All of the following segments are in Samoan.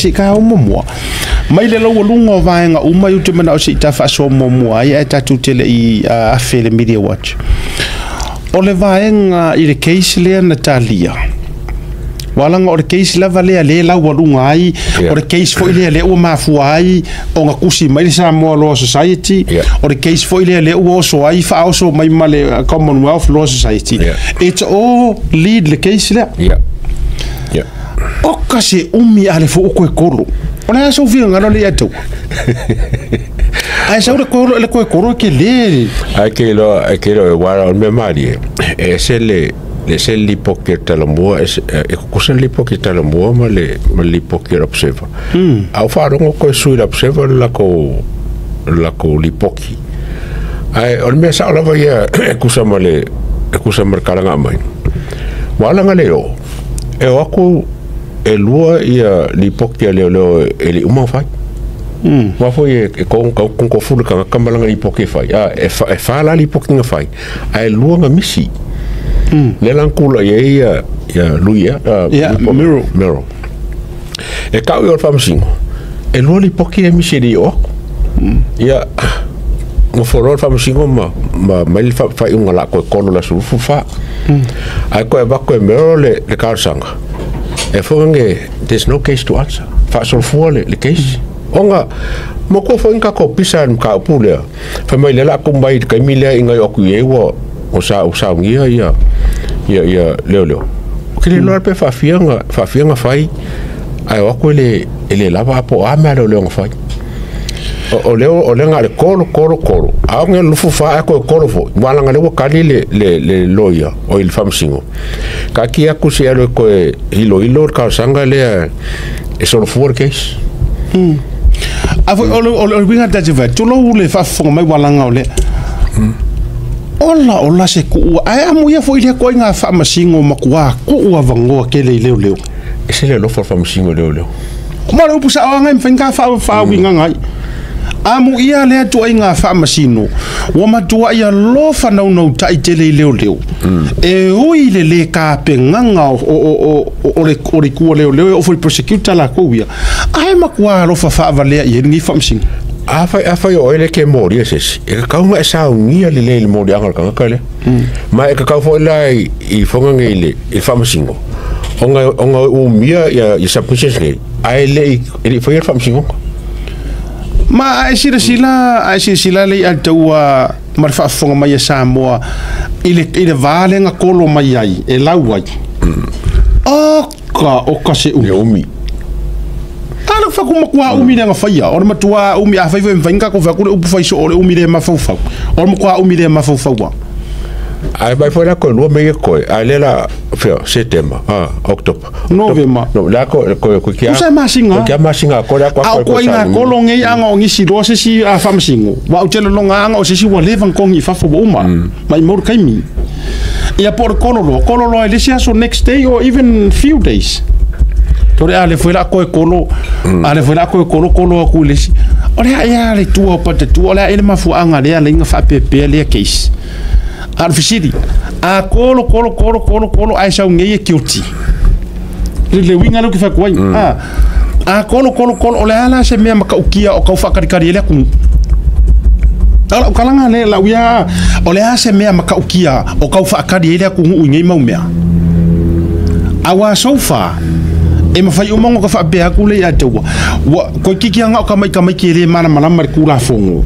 Se i ka muamua mai le laualuga o vaega uma i ou te manao se i ta faasoa muamua ai ae tatou te le i afe le Media Watch. O le vaega i le case lea na talia. Walaga o le case lava lea le laualuga ai, o le case foi lea lea ua mafua ai ona tusi mai le Samoa Law Society, o le case foi lea lea ua oso ai faaoso mai ma le Commonwealth Law Society. It's all lead le case lea. O ka se umi a le fo uko e kolo. O le aso finagalo le ia tau. Ai sau le kolo le koe kolo ke le. Ai ke lo ai ke lo e wara o me mari e se le le se lipoki o talamua e kukusa lipoki talamua ma le ma lipoki o observer. Au whaarongo koe sui le observer la ko lipoki. Ai o le mea sao lava ia e kusa ma le e kusa ma le kalanga mai. Wala le o. E o aku e lua ia lipoki a leo leo e le uma fai. Wa foi e kong kong ko fulu ka kamalanga lipoki fai. A e fa e fa la lipoki nga fai. A e lua nga misi. Le lan kula ia ia ia luia Miro. Miro. E kau i o le faamasino. E lua lipoki e misi li o aku. Ia mo foro le faamasino ma mai le fa unga la ko kolo la sulufu fa. Ai ko e vako e Miro le karsanga. E fonge there's no case to answer. Fa solfua le case. Onga mo ko fo inga ko pisa ka upu lea. Fa mai le la ko mai ka mi lea inga o ku e wa o sa ngia ia ia ia leo leo. Ke le loa pe fa fianga fai ai o ko le ele lava po a mea leo leo fai. O leo o le nga le kolo kolo kolo. A nge lufu fa ko kolo fo. Wala nga le wakali le loia o il famsingo. Ka ki aku si alo ko e hilo hilo ka sanga le e solo fuor case. A foi o le winga ta te vai. Tulo le faafofoga mai walaga o le. Ola ola se ku ai amu ia foi le ko inga faamasino makua ku avangoa ke le leo leo. E se le lofo faamasino leo leo. Ma le upu sa o ngai mfenga fa fa winga ngai. Amu ia le atu ai ngā faamasino ua matua ia lofa naunau tai tele i leo leo. E ui le le ka pegaga o le kua leo leo e ofo i prosecutor la kou ia. Ae makua lofa faavalea i e lenei faamasino. A fai o ele ke mori e sesi. E ka kaunga e saungia le le mori anga le kanga le. Ma e ka kau foi la i fonga nge i le faamasino. Onga umia ia submissions nei. Ai le i le foi le faamasino. Ma ae silasila le i taua ma le faafofoga mai a Samoa i le valega kolo mai ai e lau ai. O ka o ka se umi. Ia umi. Ala fa kuma kwa umi le ngafaia. O le matua umi a fai foi mfainga ko fa ku le upu fai so o le umi le mafaufau. O le matua umi le mafaufau. Ai mai foi la ko lua me ko ai le la feo setema ah october. November. No la ko kia. Usa masinga. Ko kia masinga ko la ko Au ko inga kolo ngei anga o ngisi lo se si a famasingo. Wa u tele longa anga o se si wa levan kongi fafo wa uma. Mai mo kaimi. Ia por kolo lo, kolo lo le si aso next day or even few days. Tore ale foi la ko e kolo, ale foi la ko e kolo kolo aku le si. O le ia le tua pa te tua le ele mafu anga le ale inga fa pepe le case. A le fisili. A kolo kolo kolo kolo kolo ai sau ngei e kioti. Le winga lo ki fa kuai. A kolo kolo kolo o le ala se mea makaukia o kau whakarikari ele aku. Ala o kalanga le la uia o le a se mea makaukia o kau whakari ele aku ngu ngei mau mea. Awa so far e mawhai umongo ka whaapea aku le ia taua. Wa koe kiki anga o ka mai ka mai ki le mana malama le kula fongo.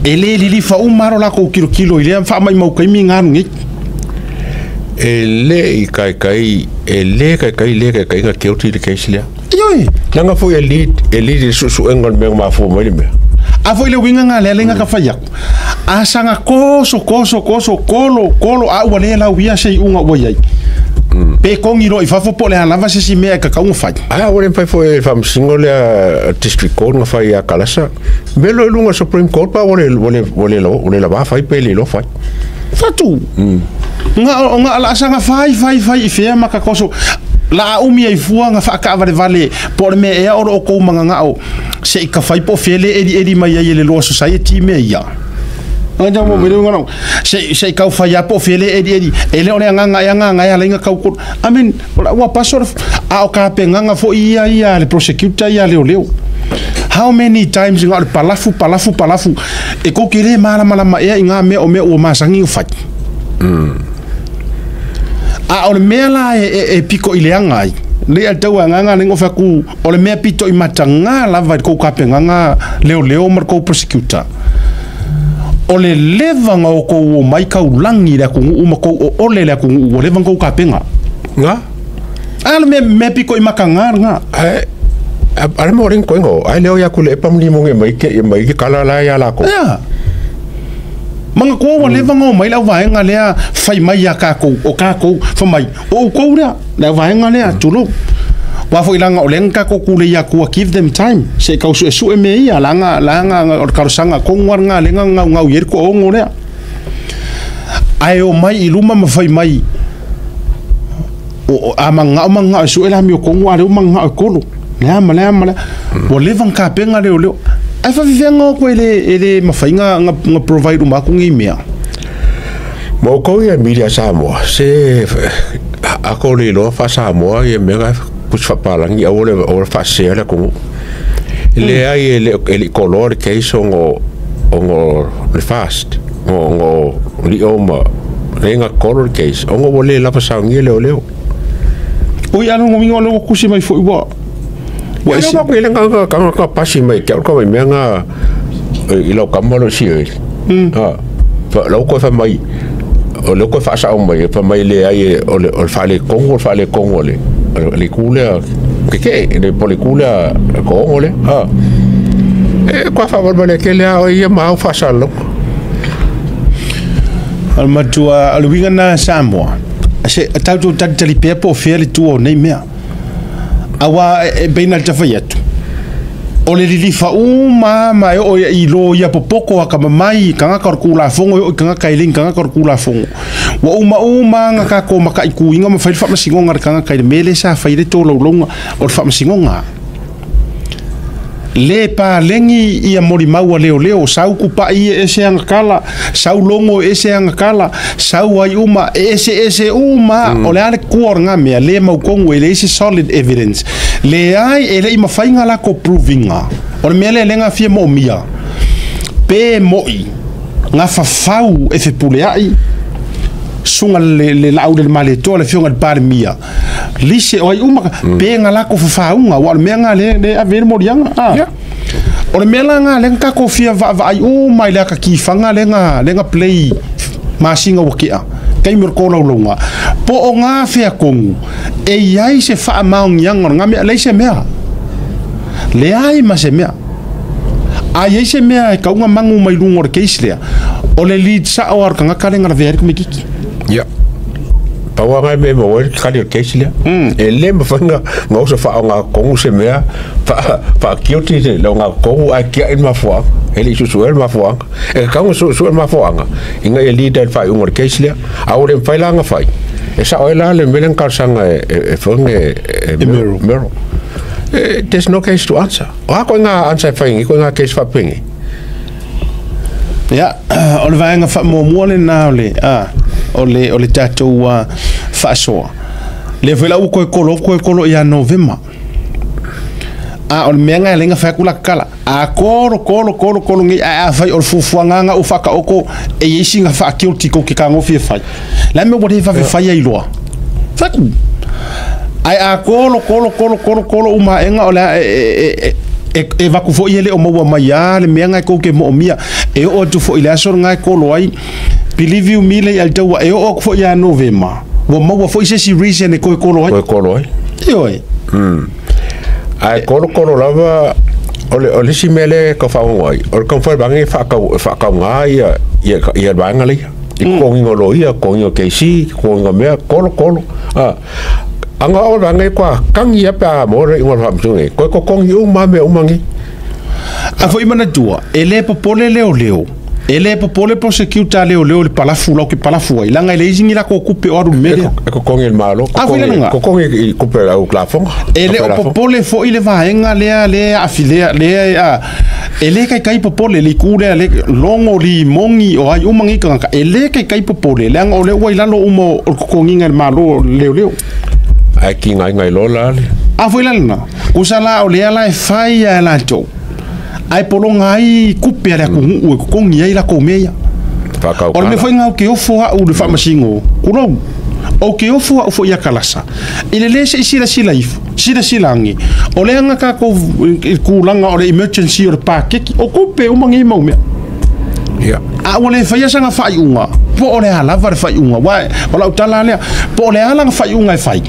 E le lili fa umaro la ko kilo kilo i le wha mai mau kaimi ngānu ngei. E le i kai kai e le kai kai le kai kai nga keuti le case lea. Ioi. Nanga foi e lead e susu enga le mea mafua mai le mea. A foi le winga ngā le lenga ka whai aku. A sanga koso koso koso kolo kolo a ua le lau ia sei unga ua iai. Pe kongi ro i fafo po le halava se si mea e kakaunga whai. A ua le fai foi faamasino lea district court nga fai ia kalasa. Melo e lunga Supreme Court pa ua le lava fai pe le lo fai. Fatu. Nga o nga ala sanga fai fai fai i fea ma ka koso. La umi ai fua nga whaaka vale vale po le mea ea oro o kou manga ngao se i ka whai po fele eri eri mai ai e le Law Society mea ia. Nga mo mele ngana se se kau fai apo fele edi edi e le o le nganga ya nganga ya lenga kau ko. I mean, ua paso a o ka pe nganga fo ia ia le prosecutor ia leo leo. How many times nga le palafu palafu palafu e ko kele mala mala ma e nga me o me o masangi o fai. A o le mea la e piko i le anga ai. Le al tau nganga le ngofa ku o le mea pito i matanga la vai ko ka pe nganga leo leo mar ko prosecutor. O le leva nga o kou o mai kau langi le aku uma kou o ole le aku o leva kou ka penga. Nga? A le me piko i makanga nga. Ai a mo ring koingo ai leo ya ku le pam ni mo nge mai ke kala la ya la ko. Ya. Manga ko o leva nga o mai lau vaenga lea fai mai ia kākou o kākou fa mai o kou lea lau vaenga lea tulu. Wa fo ilanga o lenga ko kule ia kua give them time se kau su su me ia langa langa o karosanga kongwa nga lenga ngau ngau yer ko ongo lea. Ai o mai iluma ma fai mai o a manga o manga su ela mi o kongwa le o manga o kolo. Lea ma lea ma lea. O leva ka penga leo leo. Ai fa vivenga ko ele mafainga nga provide uma ku ngi mea. Mo ko ia media Samoa se a ko le lo fa Samoa ia mega pus fa palangi au le o fa se le ko le ai le color case ongo ongo le fast ongo li oma renga color case ongo le la fa sangi le leo. Oi alo ngo le kusi mai foi wa. Wa isi ko le nga ka ka pasi mai ke ko mai nga i lo kamalo si e. Ha. Fa lo ko fa mai o lo ko fa sa o mai fa mai le ai o le fa le kongo fa le kongo le le kule ke ke le pole kule kongo le ha. E ko fa ba le ke le o ia ma fa sa lo. Al matua al winga na Samoa. Se tau tu tali pepo fe le tu o nei mea. Awa e beina te whai atu. O le lilifa uma ma o i lo ia popoko a ka mamai ka ngaka o kula fongo o ka ngaka i ling ka ngaka o kula fongo. Wa uma uma nga ka ko maka i kuinga ma whai whaamasingonga ka ngaka i mele sa whai le tō laulonga o le whaamasingonga. Le pa lengi ia mori maua leo leo, sau kupa i e ese anga kala, sau longo e ese anga kala, sau ai uma, ese ese uma, o le ale kuor ngā mea, le maukongu e le ese solid evidence. Le ai e le i mawhainga la ko provinga, o le mea le lenga fia mo mia, pe moi, ngā whawhau e whepule ai, sunga le lau le maletoa le fionga le pare mia. Lise o ai uma pe nga la ko faunga wa le mea nga le ave le morianga. Ah. O le mea la nga le ka ko fia va va ai uma ile ka ki fanga le nga play masinga wa kia. Kai mir ko lau longa. Po o nga fea kongu e iai se fa maung yang nga mea le se mea. Le ai ma se mea. Ai ai se mea e kaunga mangu mai lungo le case lea. O le lead sa o ar ka nga kale nga veri ko mikiki. Ya. Pawa ngai me mo kali case lea. E le mafanga ngau sa fa nga kongu se mea fa fa kioti le nga kongu a kia in mafua. E le susu el mafua. E ka su su el mafua. Inga e leader fa ungo case lea. A o le fai la nga fai. E sa o la le melen ka sanga e fonge e mero. There's no case to answer. O a ko nga answer fai ko nga case fa pengi. Ya, o le vaenga fa mo mo le na le a o le tatou faasoa. Le vela u koe kolo ia Novema. A o le mea ngai lenga fai kula kala. A kolo kolo kolo kolo ngi a fai o le fufuanga nga u whaka oko e isi nga wha kioti ko ke ka ngofi e fai. La me wate fa fai ai loa. Faku. Ai a kolo kolo kolo kolo kolo uma enga o le e vaku fo i ele o maua mai a le mea ngai kou ke mo mia e o atu fo i le aso ngai kolo ai. Believe you me le al taua e o fo ia Novema. Wa maua fo i se si reason e koe kolo ai. Koe kolo ai. Ioi. Ai kolo kolo lava o le si mele ka whaongo ai. O le kamwhai bangi whakau ngā ia banga le. I kongingo lo ia, kongingo keisi, kongingo mea, kolo kolo. Anga o bangi kwa kangi ia pea more ingo whamsungi. Koe ko kongi uma me umangi. A fo i mana tua, e le popole leo leo. E le popole prosecutor leo leo le palafu lau ke palafu ai. Langa ele isingi la ko kupe o aru mele. E ko kongi el malo. Ko kongi i kupe au klafonga. E le o popole fo i le vaenga lea lea afilea lea a E le kaikai popole le ku lea le logo limogi o ai uma nei tagata e le kaikai popole leaga o lea ua i lalo uma o le totogiga e le Malo leoleo. Ae kigaina i loa la le. A foi la lena, kusa la o lea la e fai a e latou, ae pologa ai kupe a le atunuu e totogi ai latou mea ia. O le mea foi lena ou te ofo au i le faamasino, tulou, ou te ofo au foi ia Kalasa, i le le se i silasila ifo, silasila ane, o lea na tatou i le tulaga o le emergency o le paketi, o tupe uma nei mau mea. A ua le faia sana faaiuga, po o le a lava le faaiuga, aua o lau tala lava lea, po o le a lana faaiuga e fai,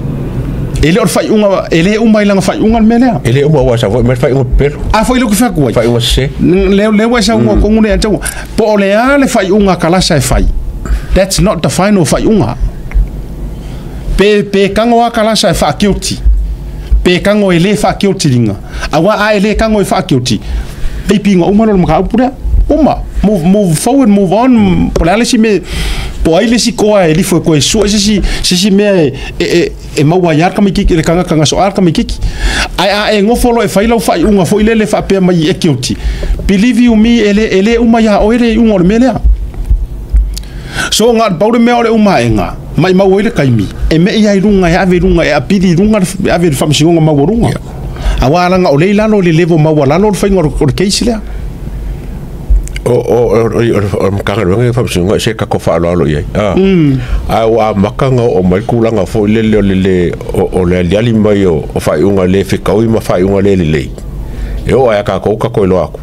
e le o le faaiuga, e le uma i lana faaiuga le mea lea. E le uma aua e sau foi mai le faaiuga pepelo. A foi lea ou te fai atu ai. Faaiuga sese. Lea ua e saunoa tonu lea ia te au, po o le a le faaiuga a Kalasa e fai, that's not the final faaiuga. Pe tago lava Kalasa e faa-guilty, pe tago e le faa-guilty liga, aua a e le tago e faa-guilty, peipi ina uma loa le mataupu lea. Uma. Move, move forward, move on, po o le a le isi mea, po o ai le isi toa e lifo e toe sue se isi mea e maua ai lava le tamaititi, le tagata na soa le tamaititi. Ae a e nofo loa e fai lau faaiuga foi lele faapea mai e guilty, believe you me, e le uma ia oe le iuga o le mea lea. So na o le pau le mea o le umaega, maimau ai le taimi, e me'i ai luga, e ave i luga, e apili i luga, e ave i le faamasinoga maualuga. Aua leaga o lea i lalo i le level maualalo le faiga o le case lea. O le Matagaluega ia o Faamasinoga e se tatou faaaloalo i ai. Ae ua amata ona oo mai le tulaga foi lele o le o le aliali mai o faaiuga le fetaui ma faaiuga le lelei. E oo lava ia tatou tatou iloa atu.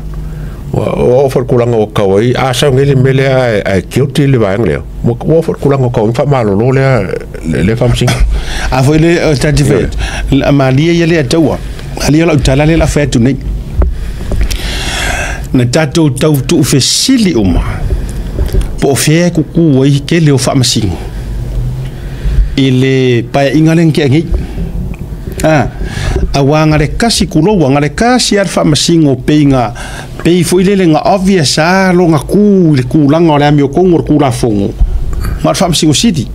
Ua oo foi i le tulaga ua tatau ai, a sau nei le mea lea ae guilty le vaega lea, ua oo foi i le tulaga ua tatau ai ona faamalolo lea faamasino. A foi le tati foi, malie ia lea taua, malie lau tala lea o le a fai atu nei. Na tatou tau tuufesili uma po o fea e kuku ai tele o faamasino i le paeaiga lea na tea nei. A, aua na le kasi kuloua, na le kasi lava le faamasino pei na, pei foi lele na obvious lava lona tu i le tulaga o le amiotonu o le Tulafono, ma o le Faamasino Sili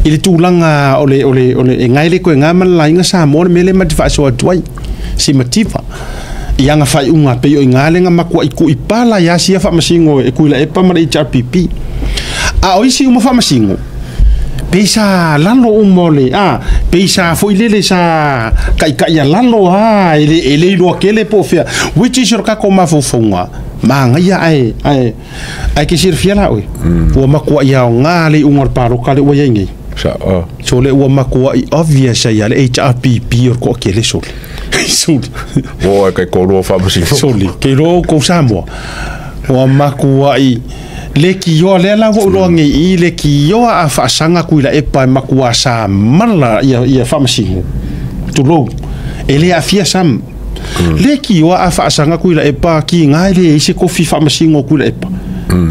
i le tulaga o le, o le, o le, e gae le toe ga ma le laina Samoa le mea lea ma te faasoa atu ai, si mativa i ana faaiuga pei o i ina lea na matuai tuipala ai lava sia Faamasino e Tuilaepa ma le HRPP. A o isi uma Faamasino, pei sa lalo uma o le, a, pei sa foi lele sa taitaialalo lava, e le iloa tele po o fea, which is o le tatou mafaufauga, manaia ae, ae, ae ke silafia la oe, ua matuai aoga le iuga o le palota lea ua i ai nei. Sao. So le ua matuai obvious ai lava le HRPP o le toatele sole. Sole. Ua oo ai taitoalua o Faamasino. Sole, ke iloa outou Samoa, ua matuai leitioa lea la ua ou iloa nei i i, leitioa a faasaga Tuilaepa e matua samala ia Faamasino, tulou, e le aafia Sam. Leitioa a faasaga Tuilaepa kiga e leai se tofi Faamasino o Tuilaepa.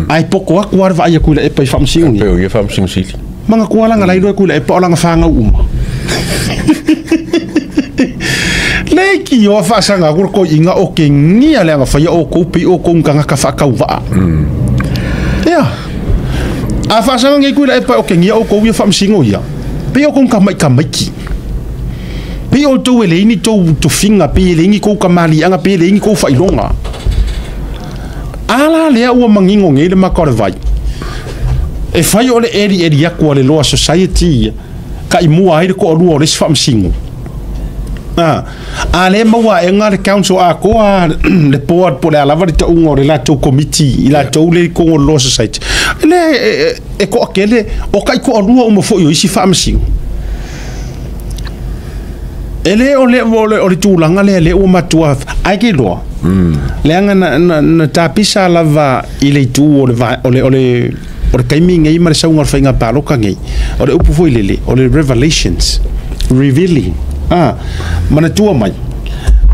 Ae poto atu lava le vaai a Tuilaepa i Faamasino nei. Pei o ia Faamasino Sili. Manatua laga la iloa e Tuilaepa o lana fanau uma. Leitioa faasaga atu le toeaina o kegia le agafaia outou pei outou ni tagata faatauvaa. Ea. A faasaga nei Tuilaepa o kegia outou ia Faamasino ia, pei outou ni tamaitamaiti. Pei outou e leai ni tou tofiga, pei e leai ni tou kamaliaga, pei e leai ni tou faailoga. A la lea ua manino nei le maka o le vai, e fai o le elieli atu a le Law Society ia, taimua ai le toalua o le isi faamasino. A, a lea maua aega le council atoa le board po o le a lava le tauga o le latou komiti i latou lea i totonu o le Law Society, lea e toatele, o taitoalua uma foi o isi faamasino. E le o le, o le tulaga lea lea ua matua ae ke iloa. Leaga na tapisa lava i le itu o le, o le, o le, o le taimi nei ma le sauga o le faiga palota nei, o le upu foi lele, o le revelations, revealing. A, manatua mai,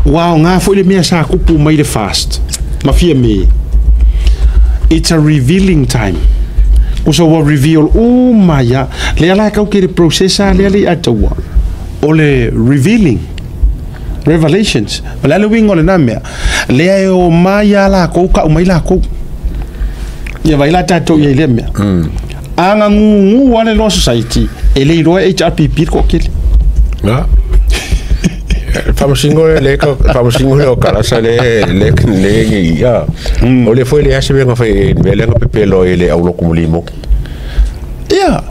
ua aoga foi le mea sa tupu mai le fast, ma fia me, it's a revealing time. Kusa ua reveal uma ia, lea la e kau ke le process lea le i ataua, o le revealing, revelations. O le a le uiga o lena mea, lea e o mai a lakou, kau mai lakou. Ia vai la tatou i ai i lea mea. A na gugu lava le Law Society, e le iloa e HRPP le toatele. Na. Faamasino le faamasino le o kalasa le le le ia. O le foi le ase venga fai mele nga pepelo ele au loku mulimo. Ia.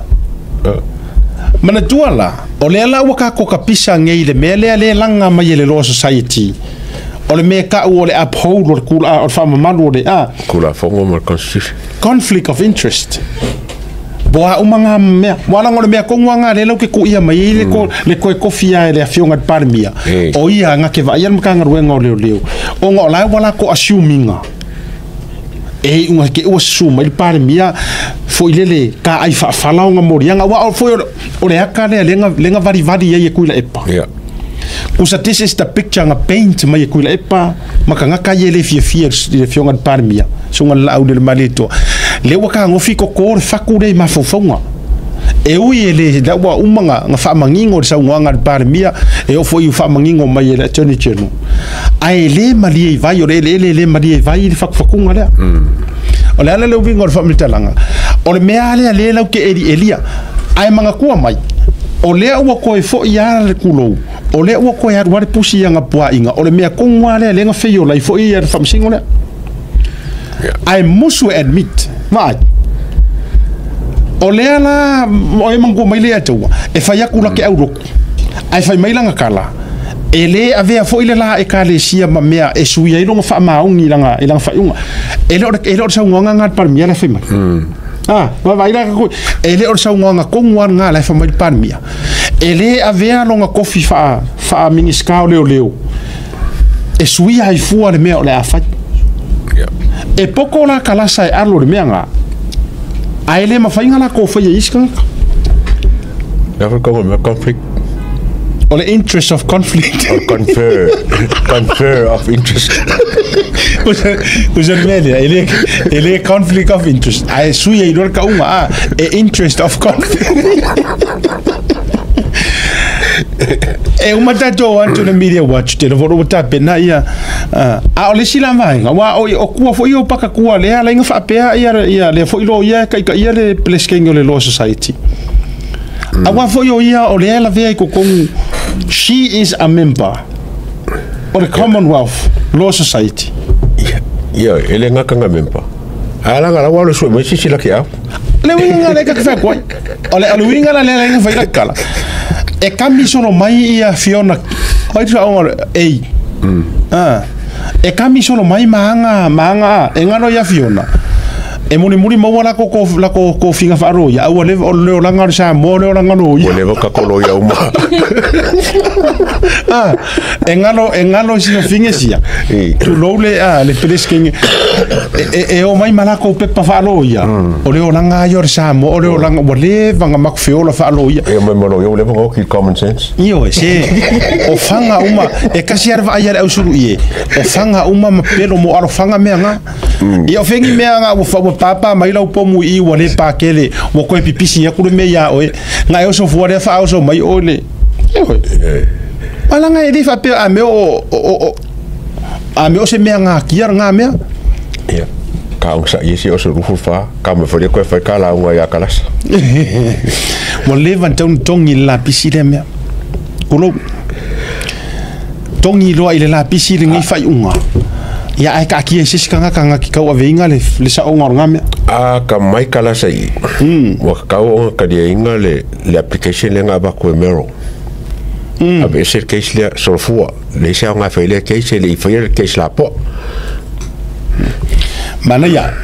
Manatua la, o lea la ua kako kapisa ngei le mea lea le langa mai le Law Society. O le mea ka o le uphold o le kula o le faamamalu o le a. Kula fongo ma constitution. Conflict of interest. Boa uma ngā mea. Wala ngore mea kongu anga le lau ke ku ia mai le ko le koe kofia le afionga de Palemia. O ia nga ke vai al makanga ruenga o leo leo. O ngā lai wala ko assuminga. E unga ke ua su mai le Palemia foi lele ka ai whaafala o ngā morianga. Wa o foi o le aka lea lenga vari vari ia kui la epa. Yeah. Kusa this is the picture nga paint mai kui la epa. Maka ngaka ye le fia fia le fionga de Palemia. Sunga la au le maleto. Le waka ngofi ko le faku le mafofonga. E ui e le la ua umanga nga whaamangingo le saungoanga le Palemia e ofo i whaamangingo mai e le Attorney General. Ai le malie i vai o le le le malie i vai le fakufakunga lea. O le ala le uvingo le whaamitalanga. O le mea alea le lau ke eri elia. Ai manga kua mai. O lea ua koe fo i ara le kulou. O lea ua koe aru are pusi ia ngā pua inga. O le mea kongua lea lenga whio lai fo i ara whaamisingo lea. Ai musu admit. Vai. O lea la o e mangu mai lea tua. E whai aku la ke auroku. Ai whai mai langa kala. E le avea fo ile la e ka le sia ma mea e sui ai longa wha maungi langa e langa whaiunga. E le o saungoanga ngā Palemia la whai mai. Ah, vai la ko e le o saungoanga kongua ngā la whai mai Palemia. E le avea longa kofi wha wha miniska o leo leo. E sui ai fua le mea o le a whai. E poko la kalasa e alo le mea ngā. A ele mawhainga la ko whai e iska ngaka. Never go on conflict. O le interest of conflict. Or confer. Confer of interest. Usa mele, ele conflict of interest. Ai sui e lor ka unga a e interest of conflict. E uma tato antu na media watch te voro ta pena ia a o le sila vainga wa o kua fo ia paka kua le ala inga faapea ia le fo ilo ia ka ia le pleskengo le Law Society. A wa fo ia o le ala vea ko kongu she is a member of the Commonwealth Law Society. Ia ele ngaka nga member. Ala nga wa lo su me sisi la ki au. Le winga le ka fa ko. O le winga la le nga fa ila kala. E kami solo mai ia Fiona hoi tu au e. Ah. E kami solo mai maanga e ngano ia Fiona. E muli muli maua la ko finga whaaro ia aua le o leo langa o sa mo leo langa no ia. O le ka kolo ia uma. Ah, e ngalo sino finga sia. Tu lole a le pelesking e o mai malako pepa whaaro ia. O leo langa ia o sa mo o leo langa o le vanga makwheola whaaro ia. E mai molo ia o le vanga ki common sense. Iyo e se o whanga uma e kasi arwa ai are ausuru ie. O whanga uma ma pelo mo aro whanga mea ngā. Ia o whengi mea ngā o papa mai lau pomu i ua le pākele o koe pipisi ia kure mea ia oe ngā e oso fua rea wha oso mai oe le e oe Alanga e le whapea a mea o a mea o se mea ngā kia ngā mea. Ia ka ongsa i se oso rufu wha ka me wharia koe whai ka la unga ia kalasa. Wa le van taun tongi la pisi le mea Kulo tongi loa i le la pisi le ngai whai unga. Ia ai ka kia sisi kanga kanga ki kau aveinga le sa onga o ngā mea. A ka mai kalasa i. Wa kau onga ka dia inga le application le ngā baku e mero. A be se case le solfua. Le se onga whai le case le i whai le case la po. Mana ia,